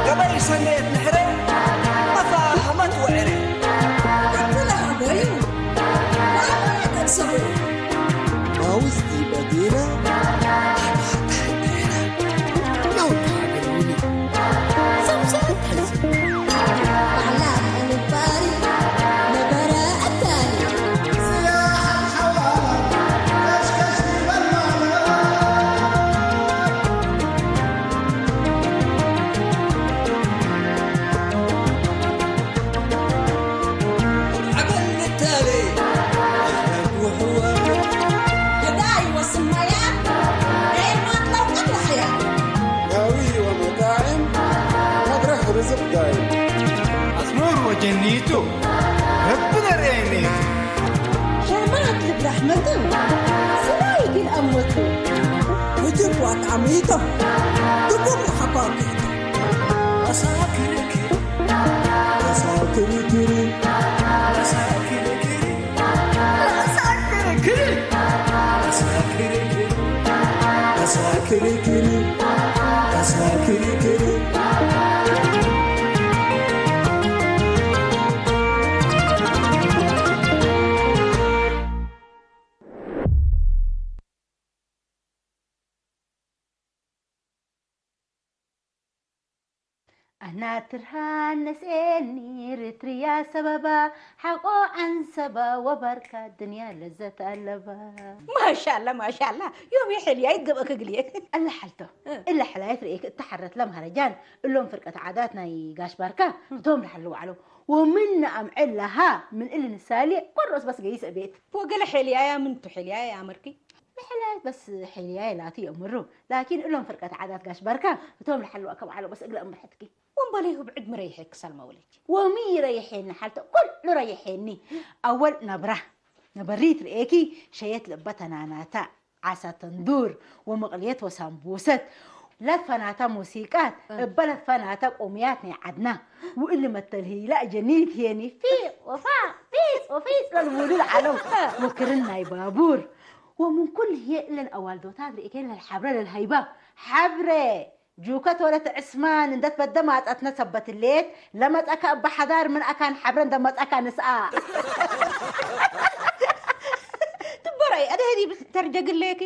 ገበይ ሰነየት ንሕረ መፋህመት ወዕረ። ኣንተ ለሃበዩ፣ ወኣመነ ቀድ ሰብኡ። ማውዝ ዲበ ዲረ፣ ኣባታ ዲረ። ለውጣ ገሩኒ። ሰምሰም ተዚ። ባዕላ ኣንባሪ፣ ነበረ ኣዳኒ። ገዳይ ወስማያ፣ ሬማት ለውቀት ወሕያ። ዳዊ ወመጣዕም፣ መድረኽ ርዝቕ ዳይ። ኣስሙር ወጀኒቱ፣ ረቢ ነርእየኒ። ሸማት ልብራህ መቱ፣ ስራይ ግን ኣሞቱ። ውጅብ ዋጣ ሚቶም፣ ድቡም ሓኳኩ። ኣሳ ክርክር፣ ኣሳ ክርክር፣ ኣሳ ክርክር፣ ኣሳ ክርክር፣ ኣሳ ክርክር፣ ኣሳ ክርክር፣ ኣሳ ክርክር። ኣናትርሃ ነስኤኒ ርትርያ ሰበባ ሓቆ ዓንሰባ ወባርካ ድንያ ለዘት ኣለባ። ማሻላ ማሻላ ዮም የሕልያ ይገበ ክግልየ። ኣላ ሓልቶ እ። እላ ሕላየት ርእየክ እተሓረት ለምሃረጃን እሎም ፍርቀት ዓዳት ናይ ጋሽ ባርካ እቶም ልሓሉ ባዕሎም ወምን ኣምዕል ለሃ ምን እል ንሳሌ ቆሮስ በስ ገይሰ ቤት። ወገለ ሐልያያ ምን ቱ ሐልያያ ኣመርኪ? ንሕላየት በስ ሐልያየ ላቲ የእምሩ ላኪን እሎም ፍርቀት ዓዳት ጋሽ ባርካ እቶም ልሓሉ ኣከባዕሎ በስ እግለ እምርሐትኪ። ወንበለይሁ ብዕድሚ ረይሐ ክሳል መውለች። ወሚ ረይሐኒ ሓልተ ኩሉ ረይሐኒ። ኣወል ነብራ ነበሪት ርእየኪ ሸየት ልበ ተናናታ ዓሳ ተንዱር ወመቕልየት ወሳምቡሰት ለትፈናታ ሙሲቃት እበ ለትፈናታ ቆሙያት ናይ ዓድና ውእሊ መተልህይላ ጀኒት ሄኒ ፊቅ ወፋ ፊጽ ወፊጽ ለልውሉ ለዓለው ወክርን ናይ ባቡር ወምን ኩል ህየ እለን ኣዋልዶታት ርእኬን ለልሓብረ ለልሃይባ ሓብረ ጁከት ወለት ዕስማን እንደት በደ ማጻትነ ሰበት ሌት ለመጻካ እባ ሓዳር ምን ኣካን ሓብረ እንደ መጻካ ንስኣ። ትበራይ ኣደ ህዲ ተርጀግለኪ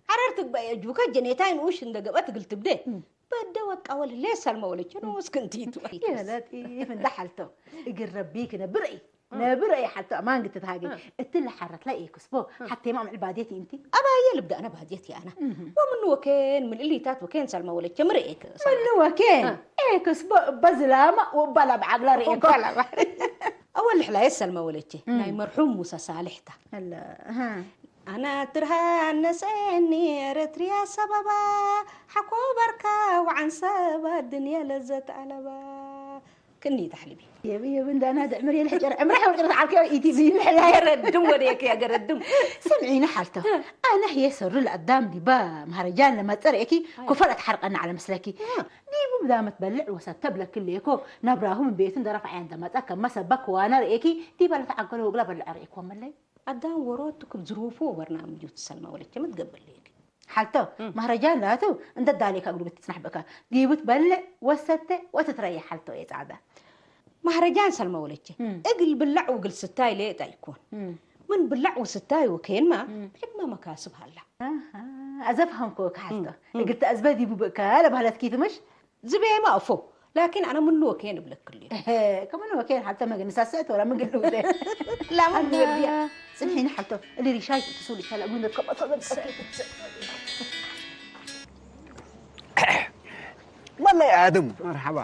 ዓረር ትግባየ ጁከት ጀኔታይ ንኡሽ እንደ ገበት ግል ትብደ በደ ወቃወል ሌት ሰልመ ወለች ነው እስክንቲቱ። የለጢፍ እንደ ሓልቶ እግር ረቢ ክነብር እይ ነብር እይ ሓልቶ ኣማን ግትት ሃገ እቲ ለሓረት ላይ እይ ክስቦ ሓቴማ ምዕል ባዴት እይ እንቲ ኣባየ ልብዳእነ ባዴት ያና ወምን ወኬን ምን እሊታት ወኬን ሰልመ ወለቸ ምር እይ ክሰ ምን ወኬን እይ ክስቦ እባ ዝላማ ወባ ላብ ዓግላ ርእየኮ ኣወል ሕላየ ሰልመ ወለቸ ናይ መርሑም ሙሳ ሳልሕታ ኣላ ኣና ትርሃን ነሰኒ ኤረትርያ ሰበባ ሓኮበርካ ወዓን ሰባ ድንያ ለዘት ኣለባ ክኒ ተሕልቢ የብ የብ እንዳና ድዕምር የለ ሕጨር ዕምራ ሕወር ጥረት ዓልከ ኢቲ ዚ ምሕላ የረድም ወደየክ ያገረድም ስምዒኒ ሓልቶ ኣነ ህየ ሰሩ ለኣዳም ዲባ ማሃረጃን ለመጸር ኤኪ ኩፈር ኣትሓርቀና ዓለ መስለኪ ዲቡ ብዳመት በልዕ ወሰተ ብለክልየኮ ናብራሁ ምን ቤቱ እንደረፋ ኣያ እንደመጸ ከመ ሰበክ ዋና ርእየኪ ዲባ ለተዓገለ ወግላ በልዐ ርእየኮ መለይ ኣዳም ወሮቱ ክብ ዝሩፉ ወበርናምጁ ትሰልመ ወለቸ ምትገብር ለየክ ሓልቶ ማህረጃን ላቱ እንተ ዳሌካ እግሉ ብትጽናሕ ብእካ ዲቡ ትበልዕ ወሰተ ወትትረየ ሓልቶ እየ ጻዕዳ ማህረጃን ሰልመ ወለቸ እግል ብላዕ ውግል ስታይ ሌጣ ይኮን ምን ብላዕ ወስታይ ወኬንማ ብዕድመ መካስብ ሃላ ኣዘፍሃምኮ ክሓልቶ እግል ተኣዝበ ዲቡ ብእካ ለባህለትኪ ትምሽ ዝቤማ እፎ ላኪን ኣነ ምኑ ወኬን እብለክልዩ ከምኑ ወኬን ሓልተ መግን ሳሰት ወላ ምግል ውደ ላማ ወዲያ ጽንሒኒ ሓልቶ እሊ ሪሻይ ትሱል ይሻላ ጉን ከበቶ መለይ ኣድም መርሓባ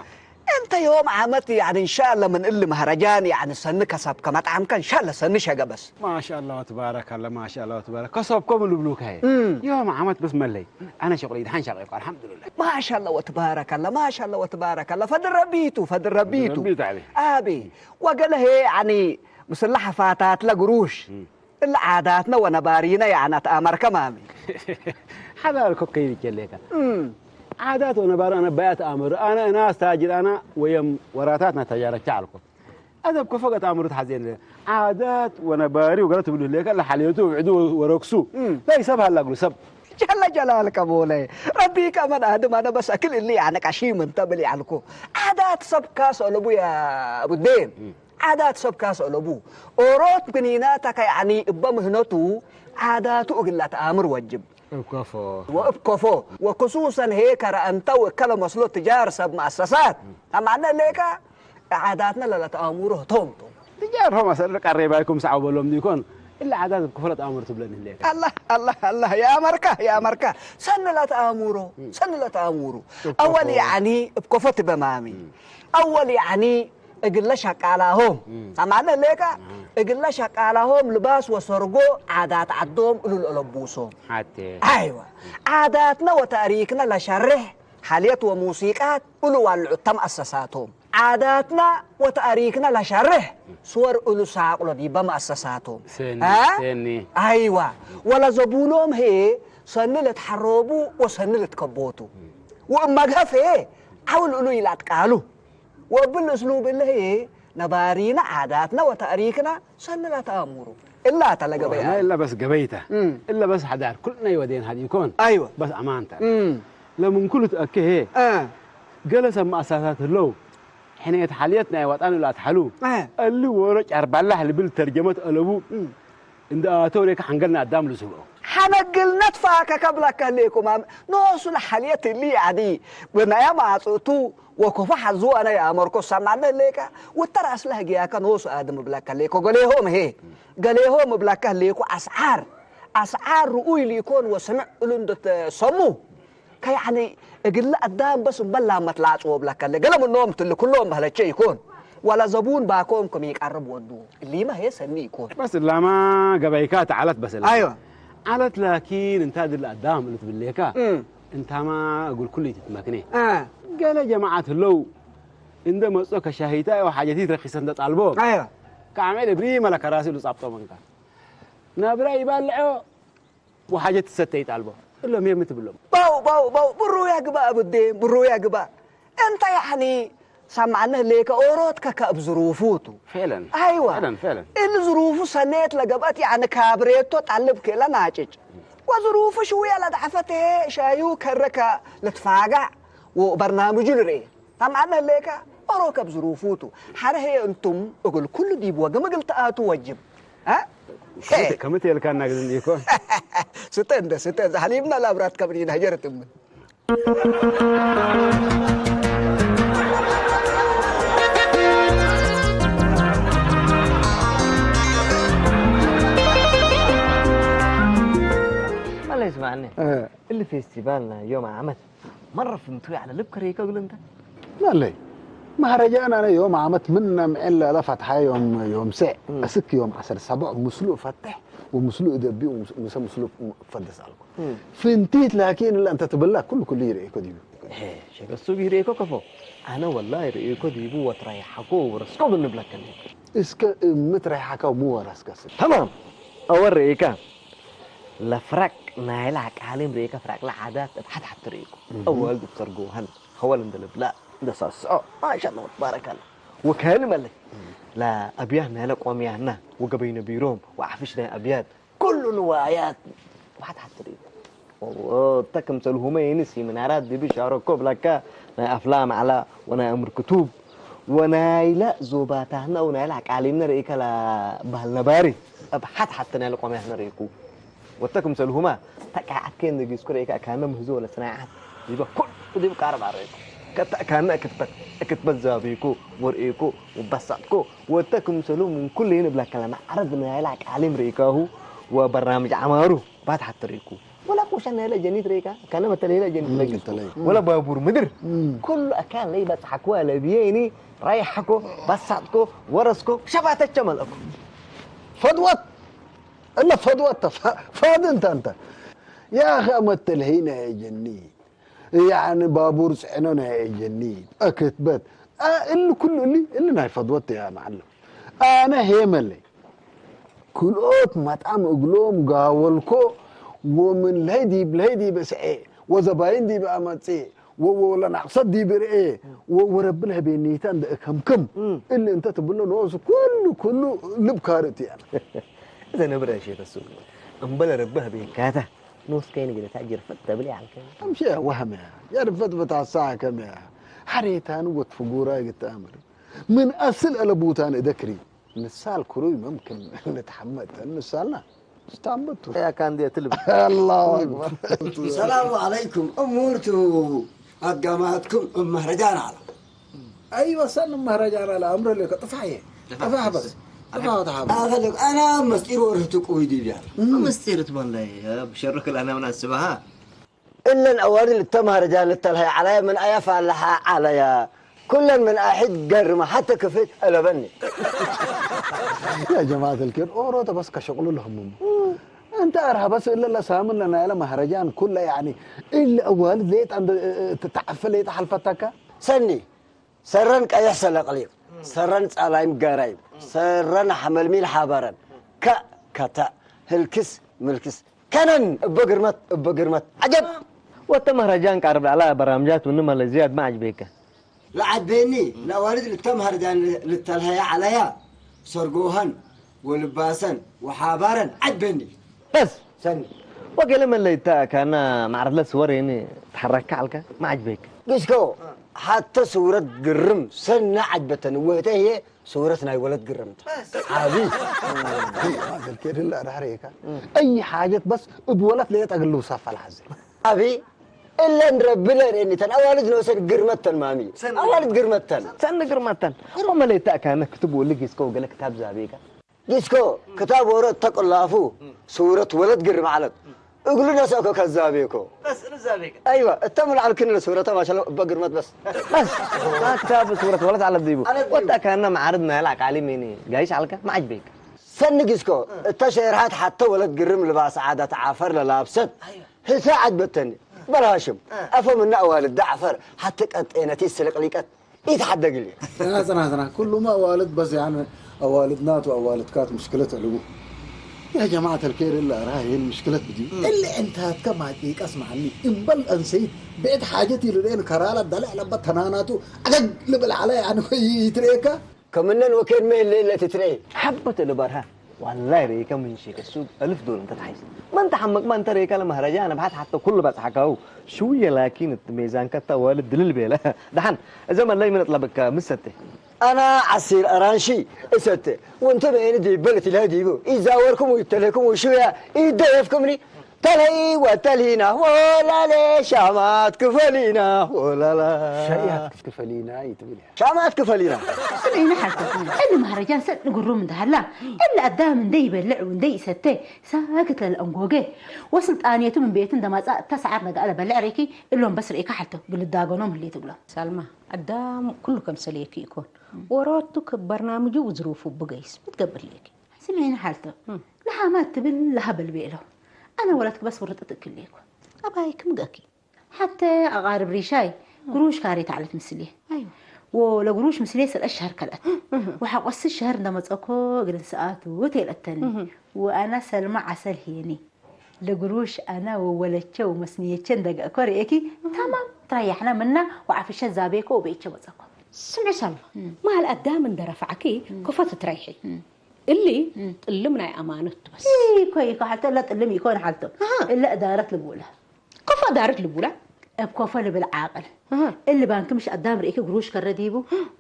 እንተ ዮም ዓመት ያዕኒ እንሻላ ምን እሊ መህረጃን ያዕኒ ሰኒ ከሰብ ከመጥዓምከ እንሻላ ሰኒ ሸገበስ ማሻላ ወትባረካላ ማሻላ ወትባረክ ከሰብኮም ልብሉካ እየ ዮም ዓመት በስ መለይ ኣነ ሸቁለይ ድሓን ሻቀይኩ ኣልሓምዱልላ ማሻላ ወትባረካላ ማሻላ ወትባረካላ ፈድል ረቢቱ ፈድል ረቢቱ ኣቢ ወገለ ሄ ያኒ ምስላ ሓፋታት ለግሩሽ እለ ዓዳትነ ወነባሪነ ያና ተኣመርከ ማሚ ሓዳር ኮከይድ ጀሌካ ዓዳት ወነባሪ ኣነ ባያ ተኣመሩ ኣነ እናስ ታጅር ኣና ወየም ወራታት ናተጃረቻ ኣልኮ ኣደብ ኮፈ ገጣ ኣምሩት ሓዜን ዓዳት ወነባሪ ወገለ ትብሉ ህሌከ ለሓልዮቱ ውዕዱ ወረክሱ ላይ ሰብ ሃላ እግሉ ሰብ ጀለ ጀላልከ ቦለ። ረቢ ከመን ኣድም ኣነ በስ ኣክል እሊ ያነ ቀሺም እንተ ብል ያልኩ። ዓዳት ሰብካ ሰለቡ ያ ቡዴ። ዓዳት ሰብካ ሰለቡ። ኦሮት ግኒናታ ከያኒ እበ ምህነቱ ዓዳቱ እግላ ተኣምር ወጅብ። እብ ከፎ። ወእብ ከፎ። ወክሱሰን ሄከረ እንተ ወከለ መስሎ ትጃር ሰብ መኣሰሳት። ኣማነ ሌካ ዓዳትና ለለተኣምሮ ቶም ቶም። ትጃርሆም ኣሰር ቀሬባይኩም ሰዓው በሎም ዲኮን። እላ ዓዳት እብ ክፍለ ተኣምር ትብለን ህሌካ። ኣላህ ኣላህ ኣላህ ያመርካ ያመርካ። ሰን ለተኣምሮ ሰን ለተኣምሮ። እብ ከፎ። ኣወል ያኒ እብ ከፎ ትበማሚ። ኣወል ያኒ እግለ ሸቃላሆም። ኣማነ ሌካ እግለ ሸቃላሆም ልባስ ወሰርጎ ዓዳት ዓዶም እሉ ለለቡሶም። ሓቴ። ኣይዋ። ዓዳትና ወታሪክና ለሸርሕ ሓልየት ወሙሲቃት እሉ ዋልዑ ተም ኣሰሳቶም። ዓዳትና ወታሪክና ለሸርሕ ስወር እሉ ሳቅሎ ዲበ መኣሰሳቶም። ሰኒ፣ አ? ሰኒ። ኣይዋ። ወለ ዘቡኖም ሄ ሰኒ ለትሐሮቡ ወሰኒ ለትከቦቱ። ወእመግሀፍ ሄ ዓውል እሉ ይላጥቃሉ። ወብል እስሉብ እለ ህዬ ነባሪነ ዓዳትነ ወተእሪክነ ሰኒ ለተአምሩ። እላ ተለገበይ ወሕነ እለ በስ ገበይተ። እም። እለ በስ ሐዳር ኩልነ ይወዴን ሀዲኮን። አይወ። በስ አማንተ። እም። ለምን ኩሉ ትአኬ ህዬ። አ። ገለ ሰብ መአሳሳት ህለው። ሕኔት ሐልየት ናይ ወጣን እላ ተሐሉ። አ። እሊ ወሮ ጫርባላህ ልብል ተርጀመት አለቡ። እም። እንደ አተው ሬካ ሐንገልና አዳም ልስብኦ። ሐነግል ነትፋከ ከብለከ ህሌኩም አም-፣ ኖሱ ለሐልየት እሊ አዲ ብናያ ማጽእቱ ወኮፎ ሐዙ አነ የአመርኮ ሰማነ ህሌከ፣ ውተር አስለ ህግያከ ኖሱ አድም እብለከ ህሌኮ ገሌሆም ህዬ፣ ገሌሆም እብለከ ህሌኩ አስዓር፣ አስዓር ርኡይ ሊኮን ወስምዕ እሉ እንዶ ተሰሙ፣ ከያዕኒ እግለ አዳም በስ እምበል ላመት ላጽዎ እብለከ ህሌ፣ ገለ ምኖም ትል ኩሎም በህለቼ ይኮን፣ ወለ ዘቡን ባኮም ክም ይቀርብ ወዱ፣ እሊመ ህዬ ሰኒ ይኮን። በስ እላማ ገበይካ ተዓለት በስ እላ። አይወ። ዓለት ላኪን እንታ ድል አዳም እሉ ትብሌካ፣ እም። እንታማ እግል ኩሉ ይትትመክኔ። አ። ገለ ጀማዓት ህለው፣ እንደ መጾ ከሻሂታ ወሓጀቲ ረኪሰ እንደ ጣልቦ። አያ። ከዓሜ ለብሪ መለከራሲ ሉ ጻብጦ መንካ። ናብራ ይባልዖ ወሓጀቲ ሰተ ይጣልቦ። እሎም የም ትብሎም። ባው፣ ባው፣ ባው፣ ብሩያ ግባ አብዴ፣ ብሩያ ግባ። እንተ ያዕኒ ሰማዕነ ህሌከ ኦሮትከ ከእብ ዝሩፉ ቱ። ፌለን። አይዋ። ፌለን፣ ፌለን። እል ዝሩፉ ሰኔት ለገብአት ያዕኒ ካብሬቶ ጣልብ ክእለ ናጭጭ። ወዝሩፉ ሽውየ ለድሐፈት ህዬ ሻዩ ከረከ ልትፋጋዕ ወበርናምጁ ልርኤ። ታምዓነ ህሌከ ኦሮ ከብ ዝሩፉቱ። ሐረ ህዬ እንቱም እግል ኩሉ ዲብ ወግም እግል ተአቱ ወጅብ። አ? ከምት-፣ ከምት የልካና ግዝም ኢኮ? ስተ እንደ ስተ፣ ዛሕሊብና ላብራት ከብኒ ነህጀርት እምን። መለስ ማዕነ። እ። እሊ ፌስቲቫል ናይ ዮም ዓመት መረ ፍንቱ ያለ ልብ ከሬከ እግል እንተ። ናለይ። ማህረጃን ኣነ ዮም ዓመት ምን ነምዕል ለፈትሓ ዮም፣ ዮም ሴዕ፣ እም። እስክ ዮም ዓሰርተ ሰብዕ ምስሉ እፈትሕ ወምስሉ እደቢ ወምስ-፣ ምሰ ምስሉ እፈድስ ኣልኩ። እም። ፍንቲት ላኪን እላ እንተ ትብላ ኩሉ ኩሉ ይርእየኮ ዲቡ። ሄ፣ ሸገሱ ይርእየኮ ከፎ። ኣነ ወላሂ ርእየኮ ዲቡ ወትራይ ሓኮ ወረስኮ ብንብለከ እንዴ። እስከ እምት ራይሓካ ምወረስከ ስል። ተማም። ኣወር ርእየካ። ለፍራቅ ናይላ ቃሊም ርእየካ ፍራቅላ ዓዳት እብ ሓት ሓት ርእየኩ። እም። ኣወል ዶክተር ጎሃን፣ ኸወል እንደ ልብላ፣ እንደ ሳስዖ። ማሻአላህ ወትባረካላ። ወከል መለክ። ላ ኣብያህ ናይላ ቆምያና፣ ወገበይነ ቢሮም፣ ወዓፍሽ ናይ ኣብያት። ኩሉ ንዋያት ብሓት ሓት ርእዩ። ወ-፣ ወ-፣ ተክምሰልሁመ ይንስ ይምናራት ዲብ ሻረኮ ብላካ ናይ ኣፍላም ዓላ ወናይ ኣምር ክቱብ ወናይላ ዞባታትና ወናይላ ኣቃሊምና ርእይከላ ባህል ነባሪ ኣብ ሓት ሓት ናይላ ቆምያትና ርእይኩ። ወተክምሰልሁማ ተቃዓትከ እንደጊስኩ ርእይካ ካነ ምህዞ ወለ ስናይዓት ዲበ ኩሉ ዲብ ቃረብ ኣርእይኩ። ከታ ካነ ክትበት፣ ክትበት ዘባብይኩ ወርእይኩ ወበሳጥኩ። ወተክምሰሉ ምን ኩሉ ይንብለከላ ማዕረግ ናይላ ኣቃሊም ርእይካሁ ወበርናምጅ ዓማሩ። ባትሓት ተረይኩ። ወላ ቆሻ ናይለ ጀኒት ረይካ፣ ካነ መተለይለ ጀኒት እም፣ ረይካ። ተለይ። ወላ ባቡር ምድር። እም። ኩሉ ኣካል ለይ በጽሓኩ ለብየ እኒ ራይሓኮ፣ ባሳጥኮ፣ ወረስኮ፣ ሸባተቸ መልእኮ። ፈድወት፣ እለ ፈድወት ተፋ-፣ ፋድ እንተ እንተ። ያኸ መተልህይ ናይ ጀኒ። ያኒ ባቡር ጽዕኖ ናይ ጀኒ። ኣክትበት። አ፣ እሊ ኩሉ እሊ፣ እሊ ናይ ፈድወት ያ መዓለም። ኣነ ሄመለይ። ክልኦት መጣም እግሎም ጋወልኮ ወምን ለሀይ ዲብ ለሀይ ዲብ እስዔ ወዘባይን ዲብ አመጽእ ወ-፣ ወ-፣ ወለናቅሰት ዲብ ርኤ ወ-፣ ወረቢ ለሀቤኒታ እንደ እከምክም እም። እሊ እንተ ትብሎ ንኦሱ ኩሉ፣ ኩሉ ልብ ካርእ ትያል። እዘ ነብረ ሼክ እሱ እምበለ ረቢ ሀቤካታ ንውስከይን ግደታ ጅርፍጥ ተብል ይዓልከ። أمشي وهم يا يا رفت بتاع الساعة كم يا حريتان وقت فقورة قلت أمر من أصل على بوتان إدكري نسال كروي ممكن نتحمد نسالنا استعمدت ያ ካንዲ ትልብ الله أكبر ሰላሙ ዓለይኩም እሙርቱ ኣጋማትኩም እመህረጃን ኣላ أيوة سن مهرجان على أمر اللي كطفحية طفح بس طفح وتحب ኣፈለግ ኣና መስጢር ወርህቲ ቁይ ዲብያ ምስጢር ትበላይ ብሸርክ ለና ምን ኣስበሃ እለን ኣዋልድ ልተማህረጃ ልተልሃይ ዓላያ ምን ኣያ ፋልሓ ዓላያ ኩለን ምን ኣሒድ ገርማ ሓተ ክፍት እለበኒ يا جماعة الكير أورو تبس كشغل لهم أنت أرها بس إلا لا سامن لنا إلا مهرجان كله يعني إلا أوالد ليت عند تعفل ليت حلفتك ሰኒ ሰረን ቀይሕ ሰለቕሊቕ ሰረን ጻላይም ገራይም ሰረን ሓመልሚል ሓበረን ከ ከተዕ ህልክስ ምልክስ ከነን እበ ግርመት እበ ግርመት ዓጀብ ወተ መህረጃን ቃርብ ላዕላ በራምጃት ውኒ መለዝያት ማ ዓጅበይከ ለዓበኒ ለዋልድ ልተምሃርጃን ልተልሃያ ዓለያ ሰርጎሃን ወልባሰን ወሓባረን ዓበኒ በስ ሰኒ ወገለ መለይታ ካና ማዕረለ ስወር የኒ ተሐረካ ዓልካ ማ ዓጅበይከ ጊስኮ ሓተ ስውረት ግርም ሰና ዓጅበተን ወህተ ህየ ስውረት ናይ ወለት ግርምት ዓቢ كده لا رحريك أي حاجة بس بولت ليت أقلو صفا الحزي ዓቢ እለን ረቢ ለርእኒ ተን ኣዋልድ ነወሰድ ግርመተን ማሚ ኣዋልድ ግርመተን ሰኒ ግርመተን እሞ መለይታ ካነ ክትብ ወሊ ጊስኮ ወገለ ክታብ ዛቤካ ጊስኮ ክታብ ወረ ተቆላፉ ስውረት ወለት ግርም ዓለት እግሉ ነሰእኮ ከዛቤኮ በስ ርዛቤካ ኣይዋ እተም ላዕልክን ለስውረተ ማሻሎ እበ ግርመት በስ በስ ክታብ ስውረት ወለት ዓለት ዲቡ ወጣ ካና ማዓርድ ናይላ ቃሊ ሚኒ ጋይሽ ዓልካ ማ ዓጅበይከ ሰኒ ጊስኮ እተ ሸርሃት ሓተ ወለት ግርም ልባስ ዓዳት ዓፈር ለላብሰት ህሳ ዓጅበተኒ በል ሃሽም ኣፎም እና ኣዋልድ ዳዕፈር ሓተ ቀጤነቲ ስልቅሊቀት ኢትሓደግል እዩ ጽና ጽና ጽና ኩሉም ኣዋልድ በስ ያን ኣዋልድ ናቱ ኣዋልድካት ምሽክለት ዕልቡ يا جماعة الكير إلا أراه هي المشكلة بدي إلا أنت هتكم هتيك اسمعني إن بل أنسيت بعد حاجتي لدين كرالة دلع لبا تناناتو أقل بل علي عنه يتريكا ከምነን ወኬድ መህለ ኢለ ትትረይ ሓበት ልበርሃ ዋላይ ርኢከ ምን ሺከ ሱብ እልፍ ዶል እንተ ተሓይስ መን ተሓመቅ መን ተሬከ ለመህረጃ ነብሓት ሓተ ኩሉ በጽሓካው ሽውየ ላኪን እቲ ሜዛንከ እታ ዋልድ ድልል ቤለ ደሓን እዘ መለይ ምን እጥለበካ ምስ ሰተ ኣና ዓሲር ኣራንሺ እሰተ ወንተ መየኒ ዲበል እትልሀ ዲቡ ይዛወርኩም ይተለኩም ሽውያ ይደየፍኩምኒ ተለይ ወተሊና ወላለ ሻማት ክፈሊና ወላላ شيئات كيف لينا يتبلي ሻማት ክፈሊና ስምዒኒ ሓልተኩም ዕሊ ማህረጃን ሰጥ ንግሩም እንዳሃላ ዕሊ ኣዳም እንደይበልዕ እንደይሰተ ሳክት ለልአንጎገ ወስልጣንየቱ ምን ቤቱ እንደማጻ እታ ሰዓት ነገ ለበልዕ ሬኪ እሎም በስ ርኢካ ሓልቶ ብልዳገኖም ህሌ ትብሎም ሳልማ ኣዳም ኩሉ ከም ሰለየኪ ይኮን ወሮቱ በርናምጁ ዝሩፉ ብገይስ ምትገብር ሌኪ ስምዒኒ ሓልቶ ለሃማት ትብል ለሃበል ቤሎ ኣነ ወላትክ በስ ውርጥጥ እክሌኮ ኣባይ ክምገኪ ሓተ ኣቓርብ ሪሻይ ግሩሽ ካሬት ዓለት ምስሌ ኣይዋ ወለግሩሽ ምስሌ ስለ ሸህር ከልአት ወሓቆስ ሸህር እንደመጸኮ እግርን ሰኣቱ ተይለተኒ ወኣና ሰልማ ዓሰል ሄኒ ለግሩሽ ኣና ወወለቸ ወመስንየቸ እንደገእኮ ርእኪ ተማም ትረያሕና ምና ወዓፍሸ ዛቤኮ ወበይቸ መጸኮ ስምዒ ሳልማ መሃል ኣዳም እንደረፋዕኪ ኮፈ ትትረይሒ እሊ ጥልም ናይ ኣማኖት ትበስ ኢኮ ኢኮ ሓልቶ እለ ጥልም ኢኮን ሓልቶ እለ እዳረት ልቡለ ኮፈ ዳርት ልቡላ እብ ኮፈ ልብል ዓቅል እሊ ባንክ ምሽ ኣዳም ርእኪ ግሩሽ ከረ ዲቡ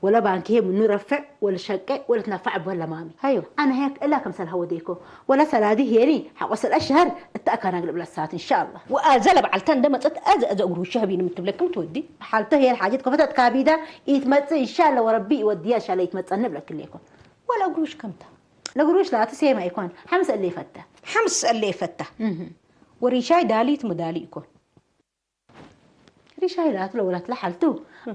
ወለ ባንክ ሄ ምኑ ረፍዕ ወለ ሸቀ ወለ ትነፋዕ በለ ማሚ ሃዮ ኣነ ሄክ እላ ከምሰል ሀወ ዴኮ ወለ ሰላዲ ሄኒ ሓቆ ሰል ኣሽሀር እተኣካናግ ልብለ ሳት ኢንሻአላህ ወኣዘ ለበዓልታ እንደ መጸት ኣዘ ኣዘ ግሩሽ ሸህቢን ምትብለክም ትወዲ ሓልተ ሄል ሓጀት ኮፈተት ካቢዳ ኢትመጽእ ኢንሻአላህ ወረቢ ይወድያ ኢንሻአላህ ኢትመጸኒ ብለክል ሌኮ ወላ ግሩሽ ከምታ ለግሩሽ ላቲ ሴማ ይኮን ሓምስ እለ ይፈተ ሓምስ እለ ይፈታ ወሪሻይ ዳሊት ምዳሊ ይኮን ሪሻይ ላት ለወላት ለሓልቱ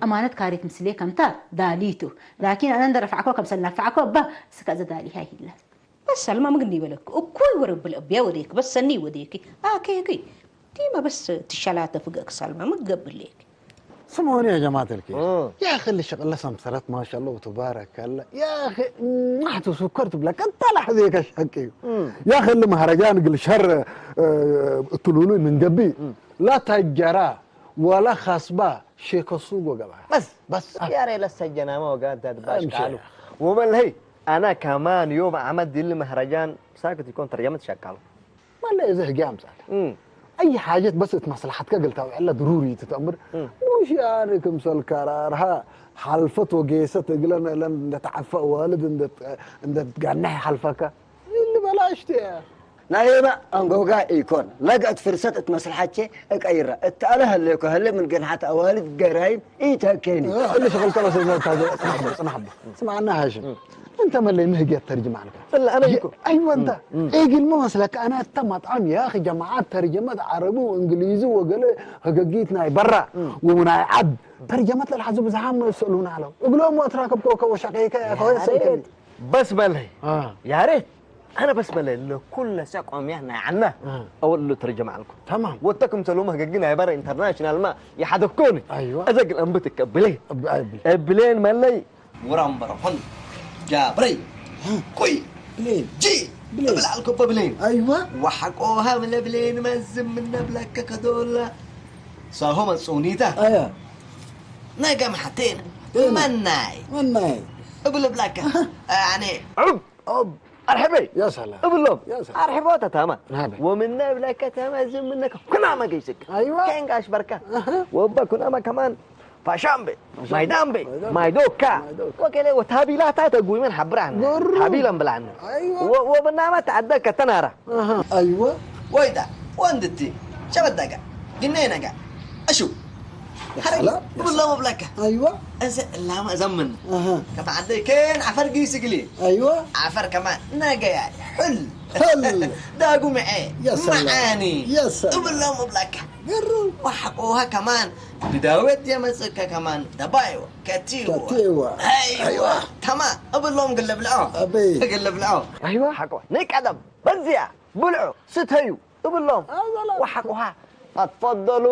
ኣማነት ካሪት ምስሌ ከምታ ዳሊቱ ላኪን ኣነ እንደረፋዕኮ ከምሰል ናፋዕኮ እባ እስከ ዘ ዳሊ ሃይ ሂለ በስ ሰልማ ምግኒ ይበለክ እኩይ ወረብል እብያ ወዴክ በስ ሰኒ ወዴክ ኣኬኪ ዲማ በስ ትሸላተ ፍገክ ሰልማ ምግገብሌክ سمعوني يا جماعة الكير يا أخي اللي شغل لسه مسرات ما شاء الله وتبارك الله يا أخي محتو سكرت بلا كنت لحظة كشكي يا أخي اللي مهرجان قل شر تلولو من قبي لا تجرى ولا خصبة شيكو سوق وقبها بس بس ያሬ ለሰጀናማ ወጋ ዳድባሽ ቃሉ ወመልሀይ ኣና ከማን ዮም ዓመት ድል መህረጃን ሳክት ይኮን ተርጀመት ሸቃሉ ما لا إذا هجام سال أي حاجة بس تمصلحتك قلتها وعلا ضروري تتأمر. مش يعني كم سلكار ها حلفت وقيست قلنا لن نتعفى والد ندت قنح حلفك اللي بلاش تيا. ናየማ ኣንጎጋ ኢኮን ለገእት ፍርሰት እት መስልሓቼ እቀይራ እተኣለ ህሌኮ ህሌ ምን ገንሓት ኣዋልድ ገራይም ኢተኬኒ። እሊ ሽቕልቀ በስ እዛ እታ ዘ- ጽናሕ በል፣ ጽናሕ በል። ስምዓና ሃሽም፣ እንተ መለይ ምህግየት ተርጅም ኣልካ። እላ ኣነ እኮ። ኣይወ እንተ። ኤግል መመስለካ ኣነ እተ መጥዓም ያ ኣኺ ጀማዓት ተርጀመት ዓረቡ እንግሊዙ ወገለ ህገጊት ናይ በራ ወናይ ዓድ ተርጀመት ለልሓዙ ብዝሃም መስእሉና ኣለው። እግሎም ወትራከብ ከወከ ወሸቀይከ ያ ከወ ሰይከኒ። በስ በለይ። አ። ያሬት፣ ኣነ በስ በለይ ለኩለ ሰቆምያ ናይ ዓና አ። ኣወሉ ተርጀም ኣልኩ። ተማም። ወተኩም ሰሉማ ህገጊ ናይ በረ ኢንተርናሽናል ማ ይሓደኮኒ። ኣይዋ። እዘ ግን ኣንብት ከብለይ። እብ-፣ እብ-፣ እብሌን መለይ። ውራምበረኹን ጃብረይ። ቁይ። ብሌን። ጂ። ብሌን። እብል ኣልኩ በብሌን። ኣይዋ። ወሓቆ ሃብለ ብሌን መዝም ምነብለከ ከዶላ። ሳሆ መጽውኒታ። ኣያ። ነገ ማሕቴና። ማሕቴና። መናይ። መናይ። እብል እብላካ። ኣነ። ዑብ። ዑብ። ኣርሕበይ። ያ ሰላም። እብሎም። ያ ሰላም። ኣርሕቦ ተታማ። ናበይ። ወምነ እብለከ ተመዝም ምነከ ኩናማ ገይስክ። ኣይዋ። ከንጋሽ በርካ። ኣህ። ወበ ኩናማ ከማን ፋሻምቤ። ፋሻምቤ። ማይዳምቤ። ማይዳምቤ። ማይዶካ። ማይዶካ። ወከለ ወታቢላታ ተጉይመን ሓብራን። ጎሩ። ታቢለን ብላን። ኣይዋ። ወ-፣ ወብናማ ተዓደ ከተናራ። ኣሃ። ኣይዋ። ወይዳ፣ ወንድቲ፣ ሸበዳጋ፣ ግነይ ነጋ፣ እሹ። ያ ሐረግ ሰላም፣ ያ ብሎ ሰላም። መብላካ። ኣይዋ። እዘ እላማ ዘምን። ኣሃ። ከመ ዓደይ ከን ዓፈር ጊስ እግሊ። ኣይዋ። ዓፈር ከማን ነገያ፣ ሕል። ሕል። ዳጉምዐ፣ ያ ሰላም። መዓኒ። ያ ሰላም። እብሎ መብላካ። ገሩ። ወሓቆሃ ከማን ብዳወት የመጽእከ ከማን ደባይዎ፣ ከቲዎ። ከቲዎ። ኣይዋ። ኣይዋ። ተማ፣ እብሎም ግልብልዖ። ኣበይ። ግልብልዖ። ኣይዋ። ሓቆ፣ ናይ ቀደም በዚያ። ብልዑ፣ ስተዩ እብሎም። ኣዘላ። ወሓቁሃ፣ ኣትፈደሉ፣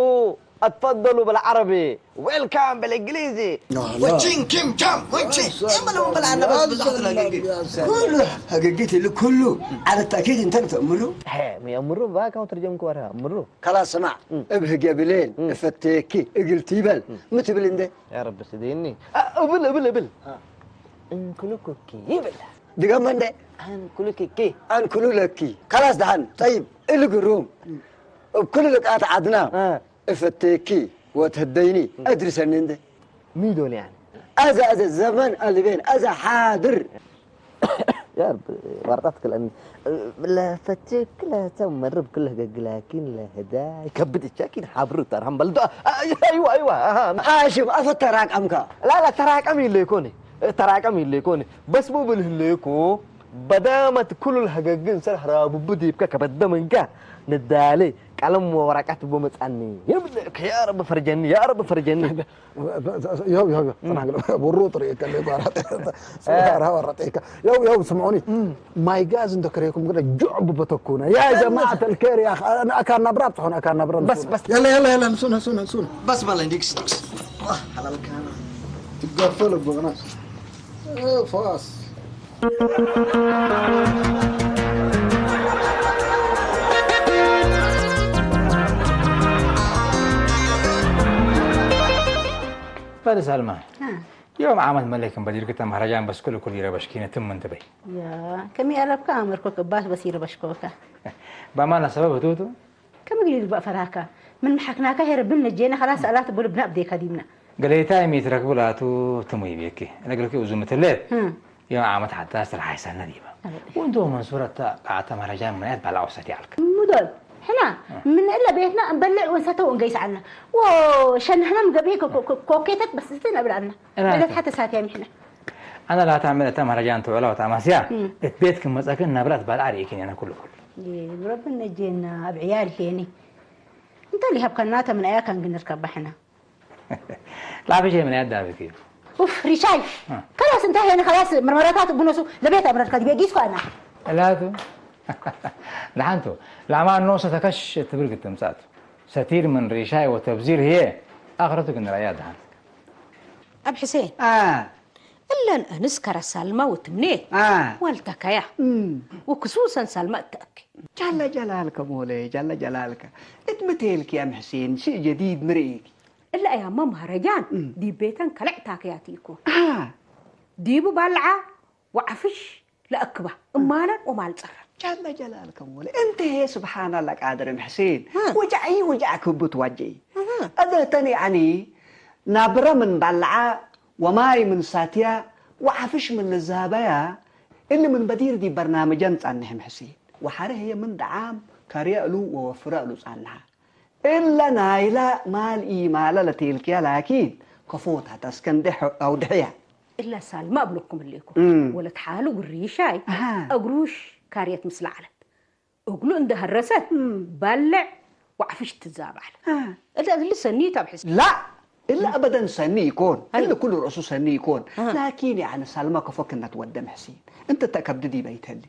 ኣትፈደሉ ብልዓረቢ፣ ዌልካም ብልእንግሊዚ። ኣላ። ወቺን ኪም ቻም፣ ወቺን። ኣዘላ። የመለ ወበላ ኣነበስ ብዙሕ ኣዘላ ስለግግ። ኣዘላ። ኩሉ ህግግት ኢሉ ኩሉ ዓለ ተእኪድ እንተ ንተእምሉ። ሄ፣ ምየምሩ ባካ ወትርጀም ክወራ፣ እምሩ። ከላስ ስማዕ፣ እም። እብ ህገ ብሌን፣ እም። እፈቴኪ፣ እግል ቲበል፣ እም። ምትብል እንደ። ያ ረቢ ስደኒ። አ፣ እብል፣ እብል፣ እብል። አ። እንክልኩኪ ይብል። ድገመ እንደ። ኣንክልኩኪ። ኣንክሉ ለኪ። ከላስ ደሓን። ጠይብ፣ እሊ ግሩም። እብ ኩሉ ልቃት ዓድና አ። እፈቴኪ ወትህደይኒ እድርሰኒ እንደ። ሚዶን ያኒ። ኣዛ፣ ኣዛ ዘመን ኣልቤን፣ ኣዛ ሓድር። ያ ረቢ፣ ዋርጣ ትክልአኒ። ለፈትክ ለተመርብ ክለ ገግላኪን ለህዳይ ከብድ እቻኪን ሓብሩ ተርሃም በልዶ። ኣይዋ፣ ኣይዋ፣ ኣሃ። ሃሽም፣ ኣፈ ተራቀምካ። ላ፣ ላ፣ ተራቀም ይለ ይኮኒ። ተራቀም ይለ ይኮኒ። በስ ቡ ብል ህለ ይኮ። በዳመት ኩሉ ለሀገግን ሰር ሀራቡቡ ዲብከ ከበደ መንጋ ንዳሌ ቀለም ወረቀት ቦ መጻኒ። ይብል፣ ያ ረቢ ፈርጀኒ፣ ያ ረቢ ፈርጀኒ። ያው፣ ያው፣ ያው፣ ተናግረ። ብሩ ጥሩ ይከለ ጓራ። ስራ ወረጠ ይከ-፣ ያው፣ ያው፣ ስምዑኒ። ማይ ጋዝ እንተ ክሬኩም ግደ ጁዕ ብበተኩነ። ያ ጀማዓት ኣልከር፣ ያ ኣካ ናብራ ትኾን፣ ኣካ ናብራ በስ፣ ንሱነ። በስ። የለ፣ የለ፣ የለ፣ ንሱነ፣ ንሱነ፣ ንሱነ። በስ በለ፣ ዲክስ፣ ዲክስ። ዋህ፣ ሓላል ካና። ትጋፈል ብቕናት። እ፣ ፋስ። በል ሳልማ። እ። ዮም ዓመት መለይ ከም በዲርክ ተማህራጃን በስኩል እኩል ይረበሽኪ ነትም ምን ትበይ። ያ፣ ከመይ ኣረብካ ኣመርኮ ቅባስ በስ ይረበሽኮካ። በማና ሰበብ ህቱቱ? ከመ ግሊ ልግባእ ፈራካ። ምን መሓክናካ ሄረ ብን ነጄና ከላስ ኣላት ብሉ ብናብ ዴካ ዲምና። ገሌታይ ሚትረክቡ ላቱ ትሙ ይቤኪ። እነግርኪ ውዙ ምትሌት። እ። ዮም ዓመት ሓታ ስራሕ ኣይሰነድ ይባ። ኣበይ? ወንዶ መንሱር ኣታ ቃዕተ መረጃ ምንያት ባላ ወሰድ ያልክ። ሙዶል፣ ሕና፣ እ። ምን እለ ቤትና እንበልዕ ወንሰተው እንገይስ ዓልና። ወ-፣ ሸንሕና ምገብሄ ኮ-፣ ኮ-፣ ኮ-፣ ኮኬተት በስስትን እብል ዓልና። እላ መለት ሓተ ሳትያ ሚሕና። ኣነ ላታ ምን እታ መረጃ እንተ ውዕላ ወታ ማስያ፣ እ። እት ቤት ክመጸክን ናብላት ባልዓ ርኢክን ያና ኩሉ ኩሉ። የ-፣ ረብን ነጄና ኣብ ዕያል ሄኒ። እንተ ሊሃብካና ተምንኣያ ካን ግንርከባ ሕና። ላፍሽ ምን ያዳብክ እዩ። ኡፍ፣ ሪሻይ። እ። ከላስ እንታይ ሄኒ፣ ከላስ ምርመራታት ብነሱ ለቤት ኣምረድካ ዲቤ ጊስ ኳና። እላቱ። ንሓንቱ፣ ላማ ኖሰ ተከሽ ትብል ግትምጻቱ። ሰቲር ምን ሪሻይ ወተብዚር ህየ፣ ኣኽረቱ ግን ራያ ደሃን። ኣብ ሕሴን። አ። እለን እንስ ከረሳልማ ወትምኔ። አ። ዋልተካያ። እም። ወክሱሰን ሳልማ እተእኪ። ጃለ ጀላልከ ሞለ፣ ጃለ ጀላልከ። እት ምቴልክ ያም ሕሴን፣ ሽእ ጀዲድ ምርኢክ። እለ ኣያማ ማህረጃን እም። ዲብ ቤተን ከልዕ ታከያት ኢኮን። አ። ዲቡ ባልዓ ወዓፍሽ ለአክባ እማለን ኦማል ጸረን። ጃለ ጀላል ከም ወለ እንተ ስብሓን ኣላ ቃድር ሕሴን ወጃዒ ወጃዕ ክብት ዋጀይ ኣዘተን ያኒ ናብረ ምን ባልዓ ወማይ ምን ሳትያ ወዓፍሽ ምን ልዛበያ እሊ ምን በዲር ዲ በርናምጀን ጻንሕ ሕሴን ወሓረ ህየ ምን ደዓም ከርየ እሉ ወወፍረ እሉ ጻንሓ እለ ናይላ ማል ኢማለ ለቴልክያ ላኪን ከፎታ ተስከንድሕ ኣውድሕያ እላ ሳልማ እብለኩም እሌኩ ወለት ሓሉ ጉሪሻይ እግሩሽ ካርየት ምስ ለዓለት እግሉ እንደ ሀረሰት ባልዕ ወዕፍሽ ትዛባል እላ እሊ ሰኒት ኣብ ሕስ ላ እላ ኣበደን ሰኒ ይኮን እሊ ኩሉ ርእሱ ሰኒ ይኮን ላኪን ያዕኒ ሳልማ ከፎ ክነት ወደ ምሕሲን እንተ ተከብድድ ይበይተሊ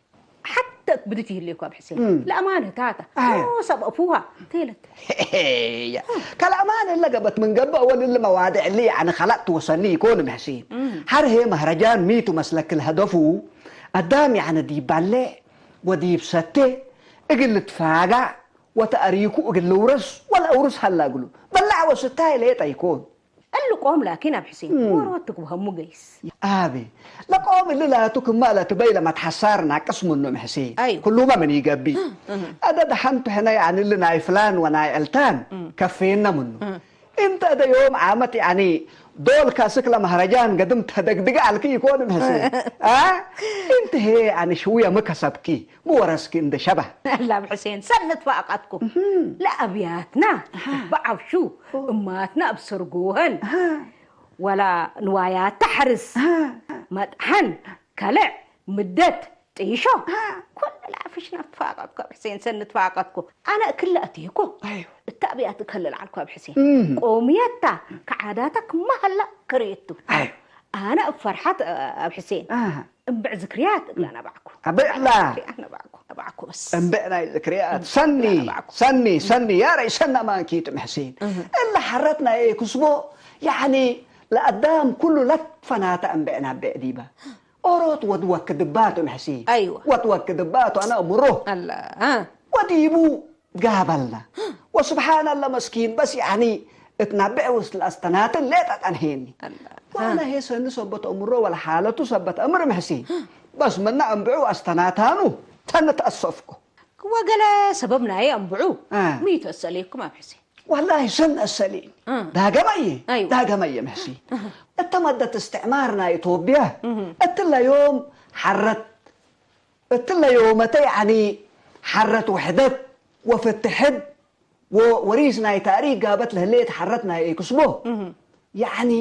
ሓተ ብድት ይህልየኳ ኣብ ሕሴን ለኣማነ ታታ ሰብ ኣፉሃ ተይለት ከልኣማን እለ ገበት ምን ገብእ ወልል መዋድዕ ሊ ያዕኒ ኸላእ ትወሰኒ ይኮን ምሕሲን ሐር ሄ መህረጃን ሚቱ መስለክ ለሀደፉ ኣዳም ያዕኒ ዲባሌዕ ወዲብ ሰቴ እግል ልትፋጋዕ ወተኣሪኩ እግል ልውረስ ወለአውርስ ሀላ እግሉ በላዕ ወስታይ ሌጠ ይኮን እልቆም ላኪን ኣብ ሕሴን ወሮት ትግብሀሙ ገይስ። ኣቤ ለቆም እሊ ላቱ ክማ ለትበይ ለመትሐሳር ናቅስ ምኑ ምሕሴን ኩሉመ ምን ኢገብእ። ኣደ ደሐንቱ ሕነ ያኒ እሊ ናይ ፍላን ወናይ ዕልታን ከፌነ ምኑ። እንቲ እደ ዮም ዓመት ያኒ ዶል ካስክ ለመህረጃን ገድም ተደግድገ አልክ ኢኮን ምሕሴን። አ እንቲ ሄ ያኒ ሽውየ ሚ ከሰብኪ ሚ ወረስኪ እንደ ሸበህ። ላብ ሕሴን ሰነት ፋቃትኩ ለአብያትና በዓብሹ እማትና እብ ሰርጎሀን ወላ ንዋያታ ሕርስ መጥሐን ከልዕ ምደት ጥይሾ ኩሉ ለዐፍሽና ትፋቀጥኩ ኣብ ሕሴን ሰኒ ትፋቀጥኩ ኣነ እክለ ኣትይኩ እታ ኣብያት እከልል ዓልኩ ኣብ ሕሴን ቆምየታ ከዓዳታ ክማሃላ ክርእየቱ ኣነ እብ ፈርሓት ኣብ ሕሴን እምብዕ ዝክርያት እብላ ነባዕኩ። እብዕላ። ነባዕኩ ነባዕኩ በስ። እምብዕ ናይ ዝክርያት ሰኒ ሰኒ ሰኒ ያረይ ሰና ማንኪ ትምሕሲን እላ ሐረት ናይ ክስቦ ያኒ ለአዳም ኩሉ ለትፈናተ እምብዕ ናብዕ ዲበ ኦሮት ወድወክ ድባቱ ምሕሲን ወድወክ ድባቱ አነ እምሮ ወዲቡ ጋበልና ወስብሓን ኣላ መስኪን በስ ያኒ እት ናብዕ ውስጥ ለአስተናትን ሌጠ ጠንሄኒ ዋላ ሄ ሰኒ ሰበት እምሮ ወላ ሓለቱ ሰበት እምር ምሕሲ በስ ምና እምብዑ አስተናታኑ ተን ተአሰፍኩ ወገለ ሰበብ ናየ እምብዑ ሚ ተሰሌኩም ኣብ ሕሲ ወላሂ ሰን አሰሊን ዳገመየ ዳገመየ ምሕሲ እተ መደት እስትዕማር ናይ ኢትዮጵያ እትለ ዮም ሐረት እትለ ዮመተ ያኒ ሐረት ውሕደት ወፍትሕድ ወወሪስ ናይ ታሪክ ጋበት ለህሌት ሐረት ናይ ኤክስቦ ያኒ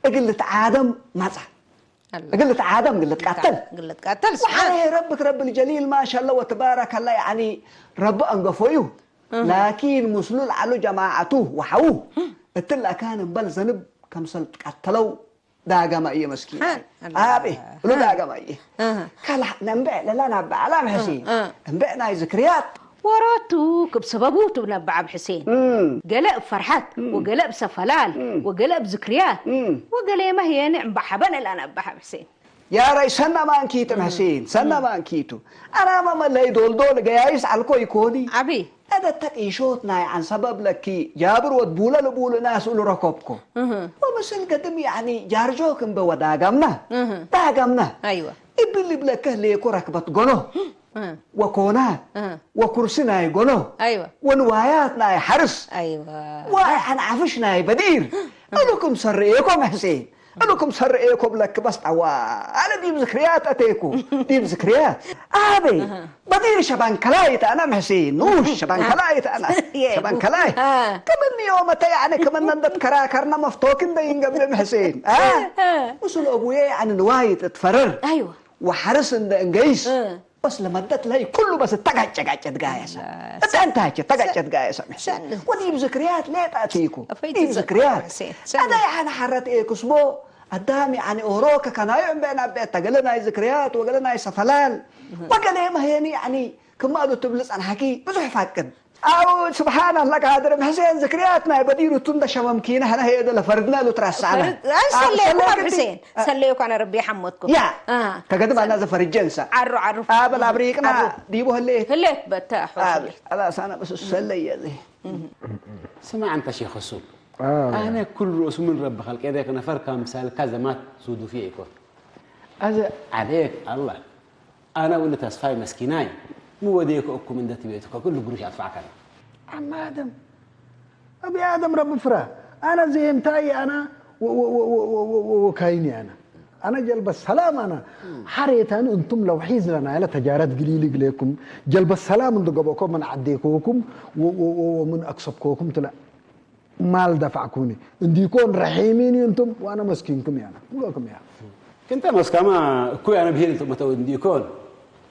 እግል ልትዓደም መጻ እግል ልትዓደም እግል ልትቃተል እግል ልትቃተል ወሐረ ረብክ ረብ ልጀሊል ማሻላ ወትባረከላ ያኒ ረቢ አንገፎዩ ላኪን ምስሉ ለዓሉ ጀማዓቱ ወሐዉ እትለ አካን እምበል ዘንብ ከምሰል ትቃተለው ዳገማ እየ መስኪን ኣቤ እሉ ዳገማ እየ ካልሕ ነንብዕ ለላ ናብ በዓላ ምሕሲ እንብዕ ናይ ዝክርያት ወሮቱ ክብ ሰበቡ ትብነብዓ ብሕሴን ገለ እብ ፈርሓት ወገለ እብ ሰፈላል ወገለ እብ ዝክርያት ወገሌመ ህየኒ እምባሓበን እላ ነብዓ ብሕሴን ያራይ ሰና ማንኪቱ ምሕሴን ሰና ማንኪቱ ኣናመ መለይ ዶልዶል ገያይስ ዓልኮ ይኮኒ ዓቢ እደ ተቂሾት ናይ ዓን ሰበብ ለኪ ጃብር ወድ ቡለ ልቡል ናስ እሉ ረኮብኮ። ወምስል ገድም ያኒ ጃርጆክ እምበ ወዳገምና ዳገምና እብል እብለከ ሌኮ ረክበት ጎኖ ወኮናት ወኩርሲ ናይ ጎኖ ወንዋያት ናይ ሐርስ ወዓን ዓፍሽ ናይ በዲር እሉክም ሰርኤኮ መሕሴ እሉ ክም ሰርኤ ኮብለክ በስ ጠዋለ ዲብ ዝክርያት አቴኩ ዲብ ዝክርያት አቤ በዲር ሸባንከላይ ተአና ምሕሴን ኑሽ ሸባንከላይ ተአና ሸባንከላይ ከምኒ ዮመተ ያዕኒ ከምነ እንደት ከራከርና መፍቶክ እንደ ይንገብእ ምሕሴን ምስሉ አቡዬ ያዕኒ ንዋይ ትትፈረር ወሐርስ እንደ እንገይስ በስ ለመደት ለሀይ ኩሉ በስ ተጋጨጋጨት ጋየሰ እጠንታቸ ተጋጨት ጋየሰ ምሕሰን ወዲብ ዝክርያት ሌጣ ቲኩ ዲብ ዝክርያት አዳ ያነ ሐረት ኤ ክስቦ አዳም ያኒ ኦሮ ከከናዩ እምበ ናበ ተገለ ናይ ዝክርያት ወገለ ናይ ሰፈላል ወገለ መሄኒ ያኒ ክማሉ ትብል ጸንሐኪ ብዙሕ ፋቅድ አው ስብሓን ኣላ ቃድር እም ሕሴን ዝክርያት ናይ በዲሩ ቱ እንደ ሸመምኪነ ሕነ ሄደ ለፈርድና ሉ ትረሳና ሰሌኩም ኣብ ሕሴን ሰሌኩ ኣነ ረቢ ሓሞትኩም ያ ከገድም ኣና ዘፈርጀንሳ ዓሩ ዓሩ ኣበል ኣብሪቅና ዲቡ ህሌት ህሌት በተ ኣበል ኣላሳና በስ ሰለየ ስማ ኣንተ ሼክ ሱ ኣነ ኩሉ ርእሱ ምን ረቢ ከልቄ ደክ ነፈር ከም ሳልካ ዘማት ሱዱፊ ይኮን ኣዘ ዓሌክ ኣላ ኣነ ውል ተስፋይ መስኪናይ ምወደየክእኩም እንደትቤትኮ ኩሉ ግሩሽ ኣጥፋዕካና። ዓም ኣደም፣ እብ ኣደም ረቢ ፍራ። ኣነ ዘይምታይ ኣነ ወ-፣ ወ-፣ ወ-፣ ወ-፣ ወ-፣ ወ-፣ ወ-፣ ወካይኒ ኣነ። ኣነ ጀልበ ሰላም ኣነ። ሓሬታን እንቱም ለውሒዝ ለና ያለ ተጃረት ግሊሊ ግሌኩም። ጀልበ ሰላም እንድገበኮ ምን ዓዴኮኩም ወ-፣ ወ-፣ ወ-፣ ወምን ኣክሰብኮኩም ትለ። ማል ደፋዕኩኒ እንዲኮን ረሒሚኒ እንቱም ዋና መስኪንኩም ያና ምሎኩም ያ። ክንተ መስካማ እኩ ያነ ብሂል እንተ መተው እንዲኮን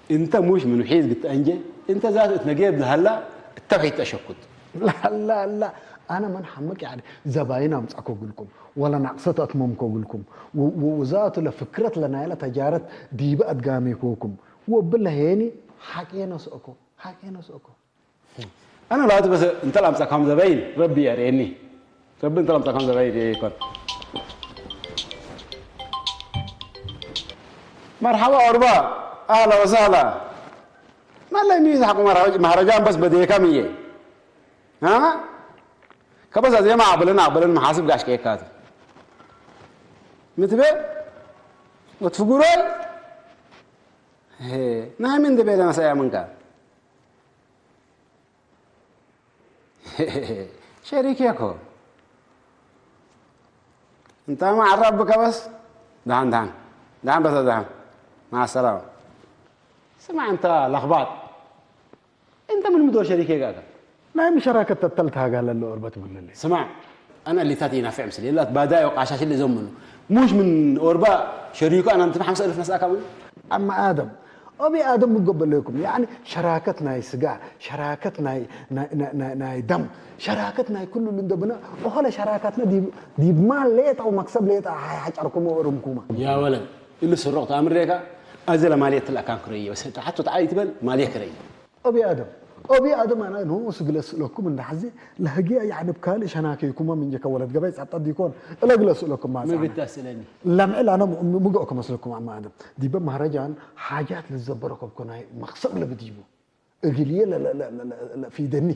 እንተ ሙሽ ምን ሒዝ ግትአንጀ እንተ ዛት እት ነጌብ ዝሃላ እተብሒት ተሸኩት። ላላላ ኣነ መን ሓመቅ ያዕድ ዘባይን ኣምጻኮ ግልኩም ወላ ናቅሰት ኣትመምኮ ግልኩም ወዛቱ ለፍክረት ለናይለ ተጃረት ዲበ ኣድጋሜኮኩም ወብለ ሄኒ ሓቄ ነስእኮ ሓቄ ነስእኮ። ኣነ ላቱ በሰ እንተ ላምጻካም ዘበይን ረቢ የርእየኒ። ረቢ እንተ ላምጻካም ዘበይን ይኮን። መርሓባ ኦርባ፣ ኣህላ ወሳህላ። ማለይ ሚዝ ሓቁ መርሓባ፣ መሃረጃ በስ በዴካ ምየ። ها؟ ከበሳ ዜማ ኣበለን ኣበለን መሓስብ ጋሽ ከየካቱ። ምትበ ወትፍጉሮይ። ሄ፣ ናይ ምን ደበለ መሳያ ምንካ? ሸሪክ እኮ። እንታ ማዕራብ ብከበስ። ደሓን፣ ደሓን። ደሓን በሰ፣ ደሓን። مع السلامة. ስማዕ እንታ ለኽባጥ። እንተ ምን ምዶ ሸሪክ ጋጋ? ናይ ምሸራከት ተተልት ሃጋ ለሎ ኦርበት ብልል። ስማዕ፣ ኣነ እሊታት ይናፍዕ ምስል የላት ባዳይ ወቃሻሽ اللي ዘምኑ። ሙሽ ምን ኦርባ ሸሪኩ ኣነ እንትን ሓምሳ እልፍ ነስኣካ ምን? ኣማ ኣደም፣ ኦቢ ኣደም ምጎበለኩም። ያኒ ሸራከት ናይ ስጋ፣ ሸራከት ናይ፣ ናይ፣ ናይ፣ ናይ፣ ናይ ደም፣ ሸራከት ናይ ኩሉ ልንደብና፣ ኦኸለ ሸራከትና ዲብ፣ ዲብ ማል ሌጣ ወመክሰብ ሌጣ ሓይ ሓጨርኩሞ ኦርምኩማ። ያ ወለድ፣ እሉ ስሩቕ ተኣምር ሌካ፣ ኣዘ ለማልየት ትልኣካን ክረየ፣ በስ ሕቶ ተዓይ ትበል፣ ማልየ ክረየ። ኦቢ ኣደም፣ ኦቢ ኣደም ኣነ ንኡ ስግለ ስእለኩም እንዳሕዚ ለህጊያ ያዕንብ ካልእ ሸናከይኩማ ምንጀከ ወለድ ገባይ ጻጣ ዲኮን እለ ግለ ስእለኩም ማጻና። ምግድ ኣስእለኒ። ለምዕል ኣነ ም-፣ ም-፣ ምግኦ ከመስለኩም ኣማ ኣደም። ዲበ ማህረጃን ሓጃት ልዘበረ ከብኮ ናይ መክሰብ ለብዲቡ። እግልየ ለ-፣ ለ-፣ ለ-፣ ለ-፣ ለ-፣ ለ-፣ ፊደኒ።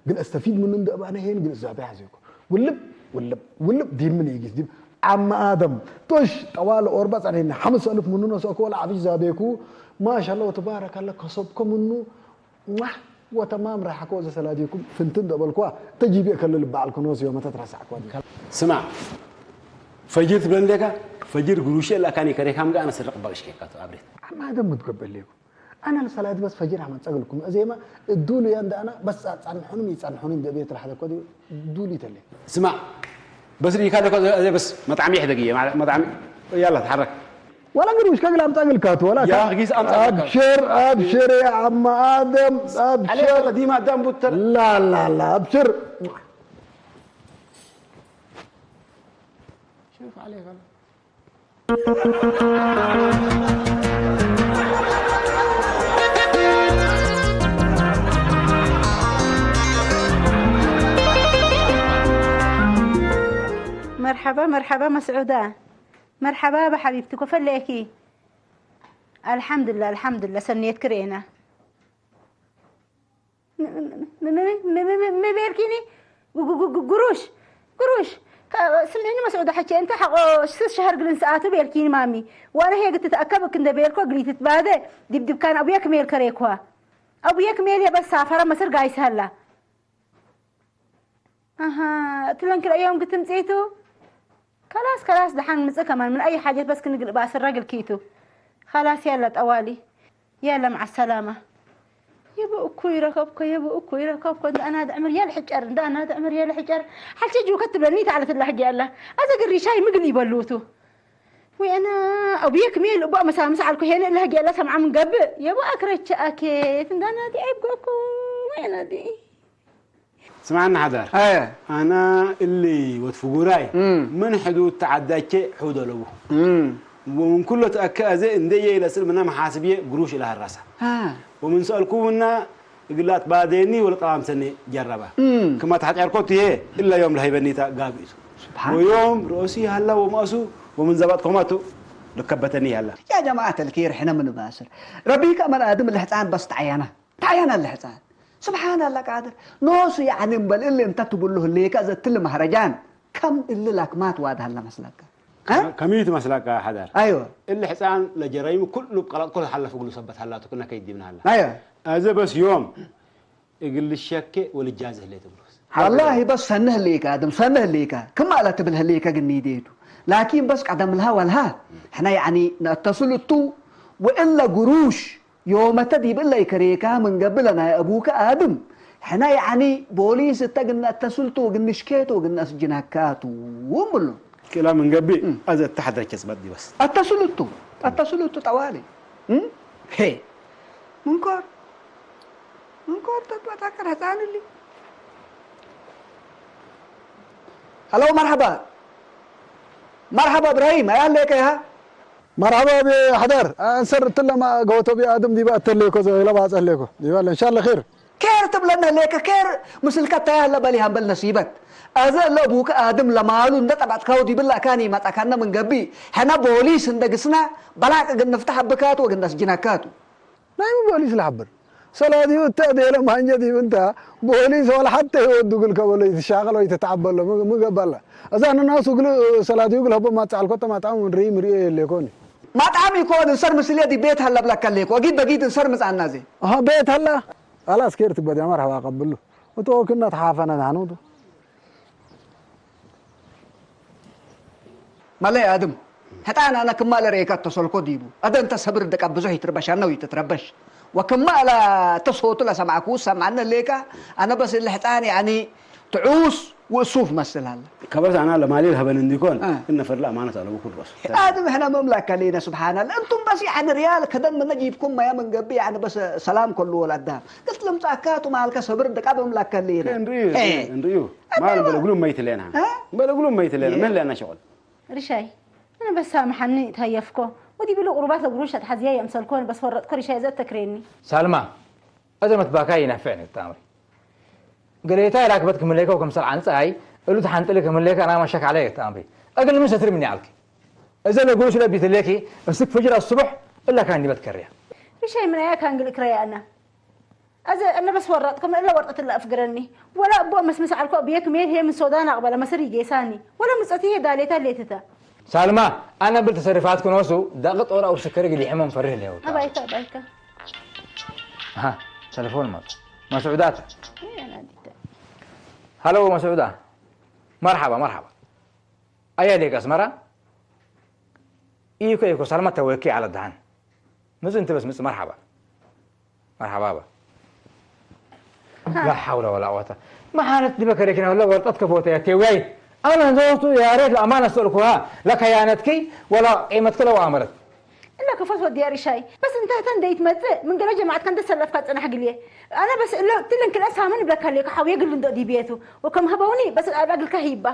ግን ኣስተፊድ ምኑ እንደ ኣባነ ሄን ግን እዛቤ ሓዜኮ። ውልብ፣ ውልብ፣ ውልብ ዲብ ምን ይጊስ ዲብ ኣማ ኣደም። ቶሽ ጠዋለ ኦርባ ጸኔና ሓምስ ኣልፍ ምኑ ነሰኮ ወላ ዓፍሽ ዛቤኩ። ማሻላ ወተባረካላ ከሰብኮ ምኑ ሟሕ ወተማም ራሕኮ ዘሰላዲኩም ፍንትን ደበልኳ ተጂቢ ከልል በዓል ክኖስ ዮመ ተትረሳዕኳ ዲ። ስማዕ፣ ፈጅር ትብለን ዴካ? ፈጅር ግሩሽ የላካኒ ከሬካም ጋር ነስርቅ ባቅሽ ኬካቱ ኣብሬት። ኣማ ኣደም ምትገበል ሌኩ። ኣነ ለሰላዲ በስ ፈጅር ኣመን ጸግልኩም። እዜማ እዱሉ ያ እንደ ኣና በስ ጻንሑንም ይጻንሑንም ደቤት ራሕለኮ ዲ ዱሉ ይተለ። ስማዕ፣ በስ ሪካ ለኮ እዜ በስ መጣዕሚ ይሕደግ እየ፣ መጣዕሚ ያላ ተሓረክ። ولا قروش كاك لام تاكل كاتو ولا يا كا-، أخي، أنت أبشر، أبشر يا عم آدم، عليك أبشر. الله، ديما دام بوتر. لا، لا، لا، أبشر. شوف عليك الله. مرحبا، مرحبا مسعودة. مرحبا بحبيبتي، كيف ليكي؟ الحمد لله، الحمد لله، سنيت كرينا. ن-، ن-، ن-، ن-، ن-، ن-، ن-، ن-، ቤልኪኒ? ግ-፣ ግ-፣ ግ-፣ ግ-፣ ግሩሽ፣ ግሩሽ። ከ-፣ ስምዕኒ መስዑድ ሓቼ፣ እንተ ሓቆ ስስ ሸሃር ግልን ሰኣቱ ቤልኪኒ ማሚ። ዋነ ሄግ ትትኣከብ ክንደ ቤልኮ ግሊት ትባደ፣ ድብድብካን ኣቡየ ክሜል ከሬኳ። ኣቡየ ክሜል የበሳ፣ ፈረ መስር ጋይስ ሃላ። ኣሃ፣ እትለን ክልአዮም ግትምጽኢቱ? ከላስ፣ ከላስ፣ ደሓን ምጽእ ከማን። ምን ኣይ ሓጀት በስ ክንግልእ ባእስር ረግል ኪቱ። ከላስ፣ ያላ ጠዋሊ። ያላ፣ መዓ ሰላማ። የብኡ እኮ ይረከብኮ፣ የብኡ እኮ ይረከብኮ። እንዳ ኣና ድዕምር የል ሕጨር፣ እንዳ ኣና ድዕምር የል ሕጨር። ሓልቸ ጅው ከትብለኒ ተዓለት ኣላ ሕጂ ኣላ። ኣዘ ግሪ ሻይ ምግል ይበልውቱ። ወይ ኣና፣ ኣቡየ ክሜል እባ መሳምስ ዓልኮ ሄነ ኣላ ሕጂ ኣላ ሰምዓ ምን ገብእ። የብኡ ኣክረቸ ኣኬት፣ እንዳ ኣና ዲ ኣይብገኩ። ወይ ኣና ዲ። ስምዓኒ ሓዳር። ኣየ። ኣና እሊ ወትፍጉራይ እም። ምን ሕዱድ ተዓዳቼ ሑድ ኣለቡ። እም። ወምን ኩሎ ተኣከ ኣዘ እንደየ ኢለ ስል ምና መሓስብየ ግሩሽ ኢለ ሃራሳ። ሃ። ወምን ሰኣልኩምና እግላት ባዴኒ ወልቀላምሰኒ ጀረባ። እም። ክማ ተሓጢኣርኮ ትሄ እላ ዮም ለሃይበኒታ ጋብኢቱ። ስብሓን። ወዮም ርእሲ ሃላ ወማእሱ ወምን ዘባጥ ኮማቱ ልከበተኒ ሃላ። يا جماعة الخير، حنا من باسر. ربي كمان آدم اللي حتى بس تعيانا. ታዕያን ኣለ ሕፃን። ስብሓን ኣላ ቃድር። ኖሱ ያዕኒ እምበል እሊ እንተ ትብሉ ህልየካ ዘትል ማህረጃን ከም እሊ ላክማት ዋድ ሃላ መስለካ። እ? ከመይ ትመስለካ ሓዳር? ኣይወ። እሊ ሕፃን ለጀረይሙ ኩሉ ብቀላጥኮ ዝሓለፉ ግሉ ሰበት ሃላቱ ክና ከይዲብና ሃላ። ኣይወ። أذا بس يوم يقول لي الشكة والإجازة اللي تبرز. والله بس ሰነ ህሌካ ኣድም ሰነ ህሌካ ክማላ ትብል ህሌካ ግን ኒዴቱ ላኪን በስ ቀደም ልሃ ወልሃ ሕና ያኒ ነእተስልቱ ወእለ ጉሩሽ ዮመተ ዲብ እለ ይከሬካ ምን ገብለ ናይ አቡከ ኣድም ሕና ያኒ ቦሊስ እተ ግን ነእተስልቱ ወግን ንሽኬቱ ወግን ነስጅናካቱ እምብሉ كلا من قبي أذا تحت الكسبات دي بس. أتصلت أتصلت طوالي هم؟ هي منكر منكر تتذكر هتعمل لي هلو مرحبا مرحبا ابراهيم يا ليك يا مرحبا بحضر انصر تلما قوتو بي ادم ديبا اتليكو زي لبا اتليكو ديبا ان شاء الله خير ኬር ትብለኒ ህሌከ ኬር ምስልከ እንታይ ኣለ በሊ ሃምበል ነሲበት ኣዘ እለ ቡከ ኣድም ለማሉ እንደ ጠባጥካው ዲብል ኣካኒ መጣካነ ምን ገቢ ሕነ ቦሊስ እንደ ግስና በላቅ ግን ንፍታሕ ብካቱ ወግን ነስጅነካቱ ናይ ምን ቦሊስ ለሓብር ሰላዲዩ እተ ዴለ ማንጀ ዲብ እንተ ቦሊስ ወላ ሓተ ይወዱ ግል ከበሎ ይትሻቀል ወይ ተተዓበሎ ምገባላ እዛ ንናሱ ግል ሰላዲዩ ግል ህቦ ማጻልኮ ተማጣሙ ርኢ ምሪኦ የሌኮኒ ማጣም ይኮን እንሰር ምስልየ ዲ ቤት ሀለብለከሌኮ እጊድ በጊድ እንሰር ምጻና ዘ ቤት ሀላ خلاص كير تبدي مرحبا قبلو وتوكلنا تحافنا نحن መለይ ኣድም ሕጣን ኣነ ክማ ለርእየካ እተሰልኮ ዲቡ ኣደ እንተ ሰብር ደቃ ብዙሕ ይትርበሽ ኣነ ይትትረበሽ ወክማ ለ ተሶቱ ለሰማዕኩ ሰምዓነ ሌካ ኣነ በስ ልሕጣን ያኒ ትዑስ ውእሱፍ መስል ኣለ ከበርት ኣና ለማሊ ለሀበን እንዲኮን እነ ፈድለ ኣማነት ኣለቡ ኩሉ ረሱ ኣድም ሕነ መምላክ ከሌነ ስብሓን ኣለ እንቱም በስ ያኒ ርያል ከደም መነ ጂብኩም መያ መንገቢ ያኒ በስ ሰላም ከሉ ወላዳ ቅት ለምጻካ ቱ ማልከ ሰብር ደቃ በምላክ ከሌነ እንሪዩ እንሪዩ ማል በለግሉ መይት ሌና በለግሉ መይት ሌና ምን ሌና ሸቁል ርሻይ እነ በስ ሳምሓኒ ተየፍኮ ወዲ ብሉ ቁሩባት ለጉሩሽ ኣትሓዝያ የምሰልኮን በስ ፈረጥኮ ርሻይ ዘተክሬኒ ሳልማ እዘ መትባካ ይነፍዕኒ ተኣምሪ ገሌታ ላክበት ክምሌከ ወከምሰል ዓንጻይ እሉ ተሓንጥሊ ክምሌከ ኣና መሸክ ዓለ ተኣምሪ እግል ምን ሰትሪ ምን ያልክ እዘ ለጉሩሽ ለቢትሌኪ እስክ ፍጅር ኣስቡሕ እላ ካን ዲበት ከርያ ርሻይ ምናያ ካንግል ክረያ ኣና ኣዘ እነ በስ ወራጥኩም እለ ወርጠት እለ ኣፍግረኒ ወላ እቦ መስመስ ዓልኮ ብየክ ሜድ ሄ ምን ሶዳን ኣቅበለ መሰር ይጌሳኒ ወላ ምጸት ሄ ዳሌታ ሌትተ ሳልማ ኣነ ብል ተሰርፋት ክኖሱ ዳቂ ጦራ ውስከሪ ግሊ ሕመም ፈርህ ሌው ኣባይካ ኣባይካ ها تلفون مات مسعودات هلو مسعودة مرحبا مرحبا أيا ليك أسمرة إيكو إيكو سلمة توكي على الدهان مزن تبس مس مرحبا مرحبا با لا حول ولا قوة ما حانت دي بكري كنا ولا ورطت كفوت يا تيوي أنا زوجته يا ريت الأمانة سألكوها لا خيانتك ولا قيمتك لو أمرت إلا كفوت ودي يا رشاي بس انت هتنديت مزق من قبل جماعة كان تسلف كانت أنا حق ليه أنا بس إلا تلن كل أسامن بلا كليك حاوي قل ندو دي بيتو وكم هبوني بس أنا قل كهيبة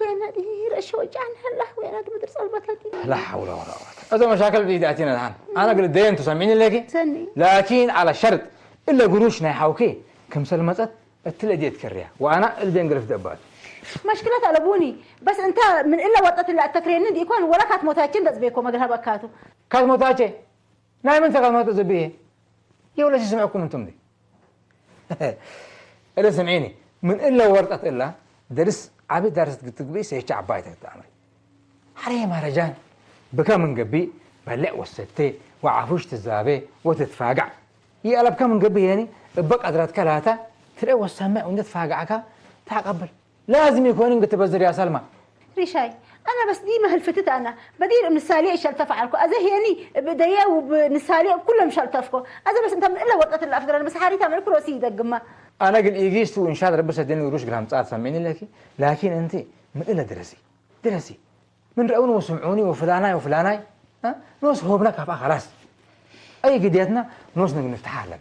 وين هذه رشوة جان هلا وين هذه مدرسة البطل لا حول ولا قوة هذا مشاكل دي داتينا الآن أنا قل دين تسمعيني لك سني لكن على شرط إلا قروش ناي حوكي كم سلمت أتلا ديت كريا وأنا البين قلف دبات مشكلة على بوني بس أنت من إلا وطت إلا التكرين دي يكون ولا كات موتاكين دز بيكو مقلها بكاتو كات موتاكين ናይ መን ተቐማጦ ዘብኤ የውለሲ ስምዕኩም እንቱም ዲ እለ ስምዒኒ ምን እለ ወርጠት እላ ደርስ ዓቢ ዳርሰት ግትግብኢ ሰይቻ ዓባይ ተግተኣምሪ ሓረየ ማረጃን ብከ ምን ገቢ በልዕ ወሰቴ ወዓፉሽ ትዛቤ ወትትፋጋዕ ይኣለብከ ምን ገቢ የኒ እበ ቀድረትከ ላታ ትርኤ ወሰምዕ ወንደ ትፋጋዕካ ተቀብል لازم يكون انك تبذر يا سلمى ريشاي أنا بس دي مهل فتت أنا بدير من السالية شلتف عركو أذا هيني بديا وبنسالية بكلهم شلتفكو أذا بس أنت من إلا ورقة الأفقر أنا بس حاري تعمل كروسي دقمة أنا قل إيجيست وإن شاء الله ربس الدين وروش قرام صار سميني لك لكن أنت من إلا درسي درسي من رأوني وسمعوني وفلاناي وفلاناي ها نوس هو بنك خلاص أي قديتنا نوس نفتحها لك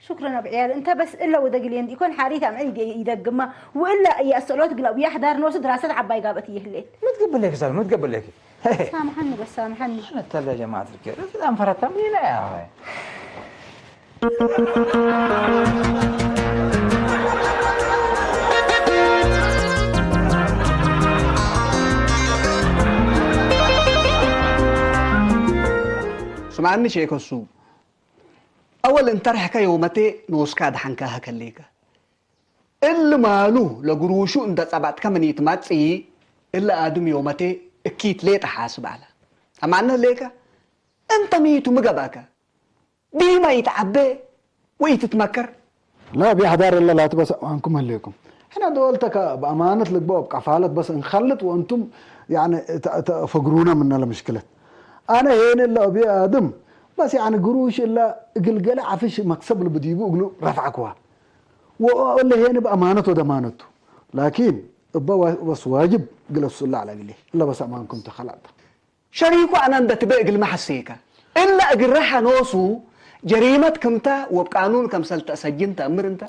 شكرا ابو عيال انت بس الا ودق لي عندي يكون حاريت عم عندي يدق ما والا يا سلوت قلب يا حدار نوس دراسه عباي قابت يهليت ما تقبل لك زلمه ما تقبل لك سامحني بس سامحني انا تلا يا جماعه الخير الان فرحت من لا يا اخي ስምዓኒ ሸይከሱ ኣወል እንተ ርሕከ የውመቴ ንወስካ ድሓንካ ሃከሌከ እሊ ማሉ ለግሩሹ እንደ ጸባጥከ ምን ይትማጽኢ እሊ ኣድም የውመቴ እኪት ሌጠ ሓስብ ኣለ ኣማነ ሌከ እንተ ምይቱ ምገባከ ዲማ ይትዓበ وإيتتمكر. لا، بيحضر إلا لا تبس أمانكم هليكم. إحنا دول تكا بأمانة لقبوا بقفالة بس نخلط وأنتم يعني ت- تفقرونا من المشكلة. أنا هين إلا أبي آدم، بس يعني قروش إلا قلقلة عفش مكسب اللي بديبو قلو رفعكوا. وإلا هين بأمانة ودمانته. لكن أبا وا- بس واجب قلو السلة على قلي. إلا بس أمانكم تخلعت. ሸሪኩ ኣነ እንደ ትበ እግል መሐሴከ። እለ እግል ረሐ ኖሱ ጀሪመት ክምተ ወብ ቃኑን ከምሰል ተእሰጅን ተእምር እንተ።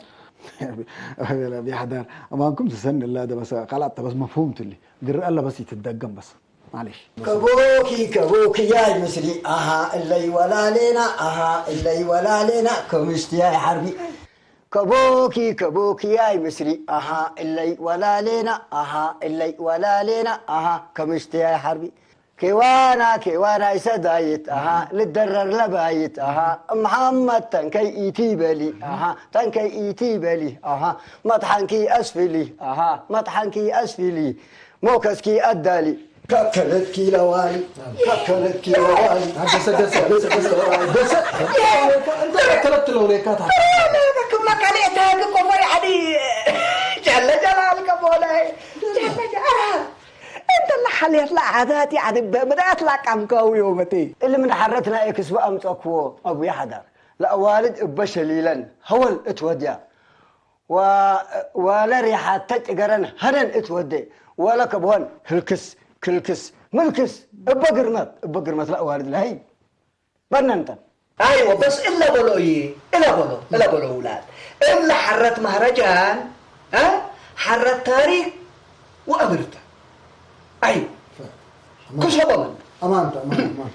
بيحضر أمانكم تسن إلا ده بس خلعت بس مفهوم تلي. قرأ الله بس يتدقم بس. معلش. ከቦኪ ከቦኪ ያይ ምስሪ ኣሃ እለይ ወላሌና ኣሃ እለይ ወላሌና ከምሽቲ ያይ ሓርቢ ከቦኪ ከቦኪ ያይ ምስሪ ኣሃ እለይ ወላሌና ኣሃ እለይ ወላሌና ኣሃ ከምሽቲ ያይ ሓርቢ ኬዋና ኬዋና ይሰዳይት ኣሃ ልደረር ለባይት ኣሃ እምሓመድ ተንከይ ኢቲ በሊ ኣሃ ተንከይ ኢቲ በሊ ኣሃ መጥሓንኪ ኣስፍሊ ኣሃ መጥሓንኪ ኣስፍሊ ሞከስኪ ኣዳሊ ከከለትኪ ለዋሊ ከከለትኪ ለዋሊ ደሰ ደሰ ደሰ ደሰ ደሰ እንተ ከለትለው ኔካ ታ መካኔታ ግቆሞ ያኒ ጀለ ጀላል ከቦለ ጀለ ጀላ እንተ ለሓልየት ለዓዳት ያኒ በምዳት ላቃምካው ዮመቴ اللي من حرتنا اكس وامطكو ابو يحضر لأوالد ابشليلن هول اتوديا و- ولا ريحة تجرن هنن اتودي ولا كبون هلكس كلكس ملكس ابا قرمت ابا قرمت لأوالد لهي بننتن ኣይወ በስ እለ በሎ እየ እለ በሎ እለ በሎ ውላድ እለ ሓረት ማህረጃን እ ሓረት ታሪክ ወእምርተ ኣይ ክሰቦመን أمانة أمانة أمانة.